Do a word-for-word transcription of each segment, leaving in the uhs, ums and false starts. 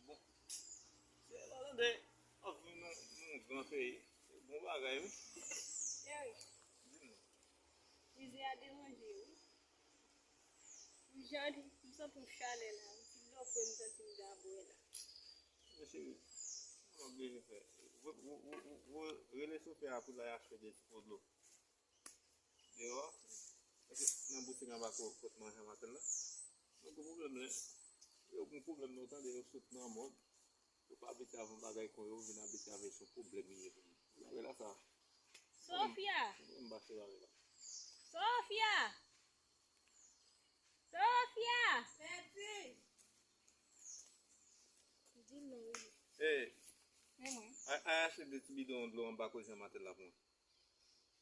Bon. Se la tande, w ap viv nan yon gran peyi. Se bon bagay, wi. Eric, di m non. Mize a deranje, wi. Jan m santi yon chalè la, yon ti lòfre m santi m ta bwè la. Men cheri, sa w ap bezwen fè? Vo, vo, vo, vo, vo, rele sofè a pou l al achte de ti po dlo. Deyò, paske nan boutik anba ko-, kot manje maten la. Mwen gen pwoblèm lè yo gen pwoblèm nan, tande yo sot nan mòd. Yo pa abitye avè yon bagay kon yo vin abitye avè l, se yon pwoblèm li ye pou mwen. Bagay la sa. Sofia! Mwen m pa se bagay la. Sofia! Sofia! Pèdi! Di m non, wi. Hey! Men mwen. Ay, ay achte de ti bidon dlo anba koze maten la pou mwen.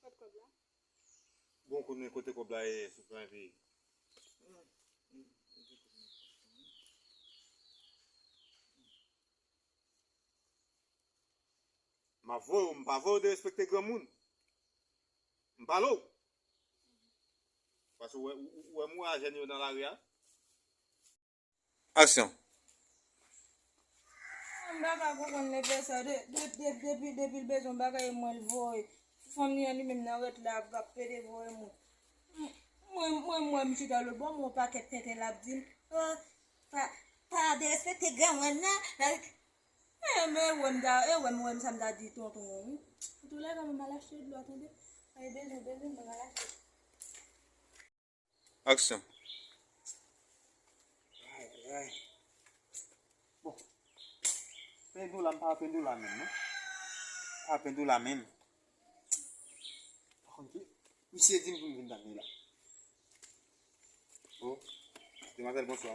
Kot kòb la? Bon, konnen kote kòb la ye, sou plan epi. M ap voye w, m pa voye w derespekte granmoun. M pale w. Paske w wè, ou, ou, ou wè moura jèn yo nan lari a? Aksyon. M pa ka konprann lepè sa. De, de, de, depi, depi l bezwen bagay mwen, l voye. Fanm li an li menm nan rèt la ap, ap pede voye moun. M, mwen, mwen, mwen, m chita lòt bò, m wè yon pakèt tenten l ap di m, oh, pa, pa derespekte granmoun nan. E, men, e wè m ta, e wè m, wè m sa m ta di tonton an, wi. Antoulèka, mwen m al achte dlo, tande. Ay, bezwen, bezwen, mwen al achte. Aksyon. Ay, ay, ay. Bon. Pendoula, m pa pendoula menm, non. Pa pendoula menm. Pa konn ki, misye di m pou m vin tann li la. Oh, demwazèl, bonswa.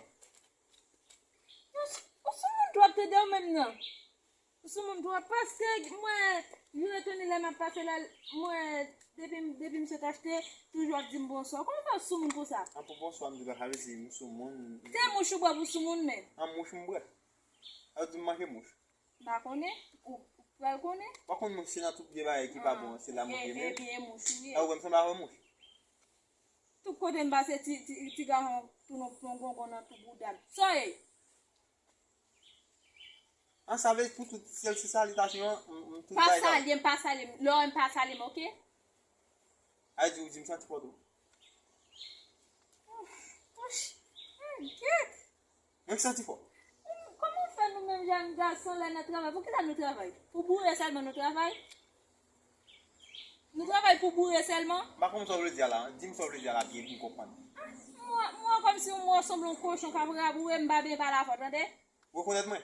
Ou, ou soumoun twòp, tande w menm nan. Ou soumoun twòp, paske mwen, jure Tony lè m ap pase la, mwen, depi, depi m sot achte, toujou ap di m bonswa. Kòman w fè soumoun konsa? An pou bonswa, m di la, sa vle di m soumoun. Se mouch ou bwè pou soumoun menm. An mouch m bwè. Sa vle di m manje mouch. M pa konnen, ou, ou pral konnen. Pa konn mouch, se nan tout vye bagay ki pa bon, se la mouch ye menm. Ebyen, mouch ou ye. A, ou wè m sanble avè mouch. Tout kote m pase, ti, ti, ti gason tounen yon gongon nan tou bouda m. Sa w ye? An, sa vle pou tout syèl se salitasyon an, m, m, tout bagay sa. Pa salye m, pa salye m. Lè w wè m pa salye m, oke? Ay di ou di m santi fò tou. Ouch, ouch, mwen santi fò. Kòman w fè nou menm jèn gason lè nan travay? Poukisa nou travay? Pou boure sèlman nou travay? Nou travay pou boure sèlman? M pa konprann sa w vle di a la. Di m sa w vle di a la byen pou m konprann. M wè, m wè kòmsi w sanble yon kochon k ap raboure, m pa byen pale avè w, tande? Rekonèt mwen?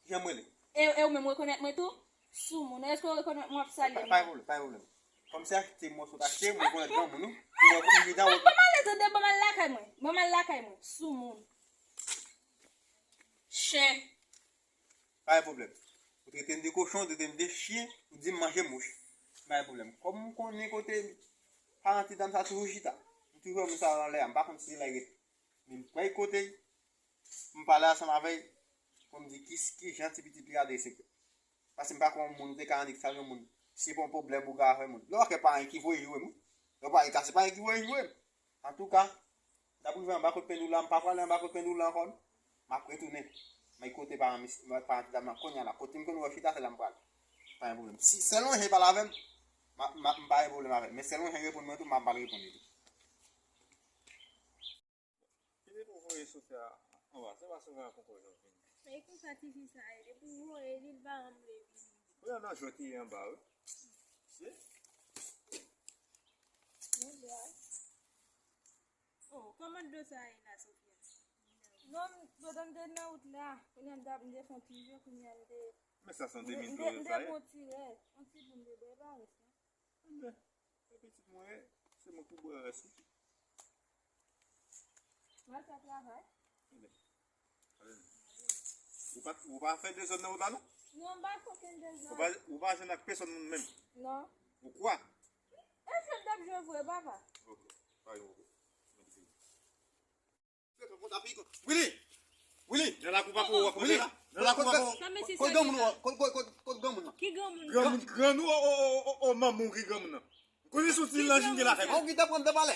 Jan m rele? E, e ou menm rekonèt mwen tou? Soumoun, èske w rekonèt mwen w ap salye m? Pa, pa gen pwoblèm, pa gen pwoblèm. Kòm se achte m wè sot achte, m rekonèt granmoun, wi. M wè pou m chita wè. Ban m ale tande, ban m al lakay mwen. Ban m al lakay mwen. Soumoun. Chen. Pa gen pwoblèm. Ou trete m de kochon, ou trete m de chen, ou di m manje mouch. Pa gen pwoblèm. Kòm m konnen kote paran ti dam sa toujou chita, m toujou wè moun sa anlè a, m pa konn si se la l rete. Men m kwè kote m pale ansanm avè l pou m di ki, ki jan ti pitit li adrese kè. Paske m pa kwè yon moun te ka annik sa yon moun. Si se pa yon pwoblèm ou gen avè moun. Lè w wè kè pa anyen ki voye joure moun. Lè w pale ka se pa anyen ki voye joure m. Antouka, n ap rive anba kot Pendoula, m pa prale anba kot Pendoula ankò non. M ap retounen. M al kote paran mis, paran ti dam nan kounye a la. Kote m konn wè chita, se la m prale. Pa gen pwoblèm. Si sèlman jan l pale avè m, m a, m a, m pa gen pwoblèm avè l. Men sèlman jan l reponn mwen tou, m ap mal reponn li tou. Kite pou voye Sofia anba, se pa souvan konko yo vini. E konsa tifi sa ye, depi w voye li, l pa janm vle vini. Wi, an nan jwèt li ye anba, wi. Ye? Bon, bra. Oh, kòman dlo sa ye la, Sofia? Non, pandan m te nan wout la, kounye a m t ap, m te fè yon ti je, kounye a m te. Men sa se yon demi dlo sa ye. M te pran yon ti rès, yon ti pou m te bwè, e pa rès la. Ebyen, se pitit mwen ye, se mwen pou bwè rès wi. Mwen fè travay. Ebyen, ale. Ou pa, ou pa fè dezòd nan wout la non? Non, m pa fè okenn dezòd. Ou pa, ou pa jwenn ak pèsòn moun menm? Non. Ou kwa? E jwe m t ap jwe vre, papa. Ok, pa gen pwoblèm. Mwen di fini. Willy! Willy! Nan lakou papa w ap Willy! Nan lakou papa w. Kot granmoun ou an? Kot, kot, kot, kot granmoun nan? Ki granmoun? Granmoun, granmoun, o, o, o, o, o, manman w ki granmoun nan. Kote soti l nan jingè lakay mwen? Ou ki t ap pran m t ap ale.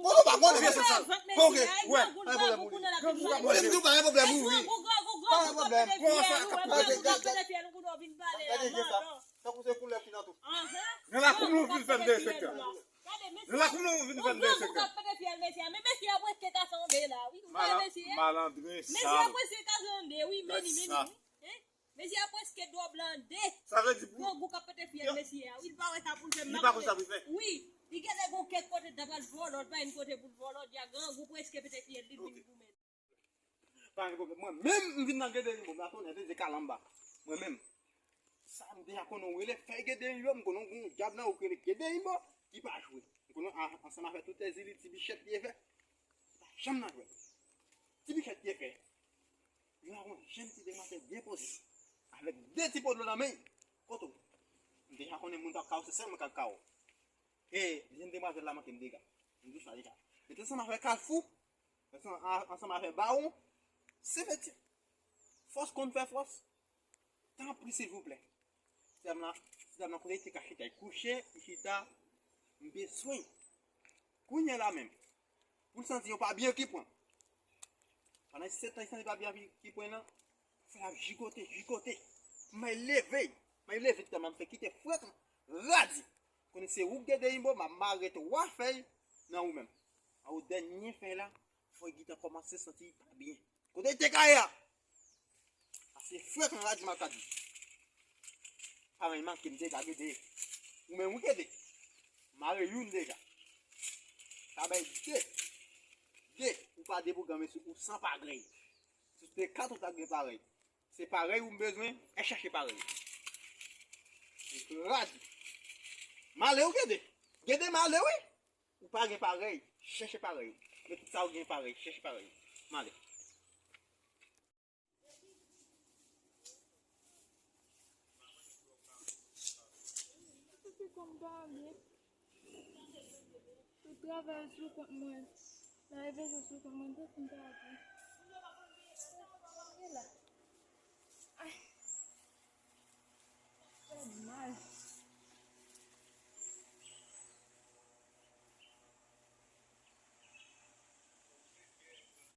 Bon, nou pa konn vye sòt sa. Ok, wè, pa gen pwoblèm pou li. Bon, li di w pa gen pwoblèm pou li. Pa gen pwoblèm. Bon, sa k ap pase. Gade vye sa. Tankou se koulè ki nan tou. Nan lakou m nou vin fè m derespekte. Nan lakou m nou vin fè m derespekte. Malandren sal. Mesye a prèske dwòb lan de. Sa vle di pou grangou k ap pete fyèl mesye a. Wi, li pa wè sa pou l fè. Li pa konn sa pou l fè. Wi, li genlè gon kèk kote l ta pral vòlò, li pa gen kote pou l vòlò, di a grangou prèske pete fyèl li vin goumen. Pa gen pwoblèm. Mwen menm, m vin nan Gedeon, bon, m atounen, te di kalamba. Mwen menm. Sa m deja konnen w rele fèy Gedeon, m konnen w gon dyab nan ou k rele Gedeon, bon, ki pa jwe. M konnen an-, ansanm avè tout Èzili, ti bichèt li ye fè. Li pa janm nan jwèt. Ti bichèt li ye fè. Jodi a gon jèn ti demwazèl byen poze, avèk de ti po dlo nan men l. Kote w? M deja konnen moun p ap ka w, se sèl mwen k ap ka w. E jèn demwazèl la manke m dega. M di w sa deja. Li te ansanm avè Kalfou, ansanm, ansanm avè Bawon, se metye. Fòs konn fè fòs. Tanpri, silvouplè. Ti dam la, ti dam la kote li te ka chita, li kouche, li chita, m bezwen. Kounye a la menm, pou l santi yo pa byen ki pwen. Pandan sèt tan li santi pa byen ki pwen lan, fè l ap jigote, jigote. M al leve, m al leve ti dam la, m fè kite frèt lan, radi. Konnen se ou k gen deyimbo, m ap mare twa fèy nan ou menm. A ou dènye fèy la, fò l gentan kòmanse santi pa byen. Kote l te ka ye a? Pase frèt ann radi m ap ka di. Parèy manke m deja gede. Ou menm ou gede. Mare youn deja. Ka bay de. De. Ou pa de pou granmesi ou san parèy. Si w te kat ou ta gen parèy. Se parèy ou m bezwen, al chache parèy. Radi. Male ou gede. Gede male wi. Ou pa gen parèy, chèche parèy. Men tout sa ou gen parèy, chèche parèy. M ale. Tout travay sou kont mwen. Travay sou kont mwen, tout m pa di. E la.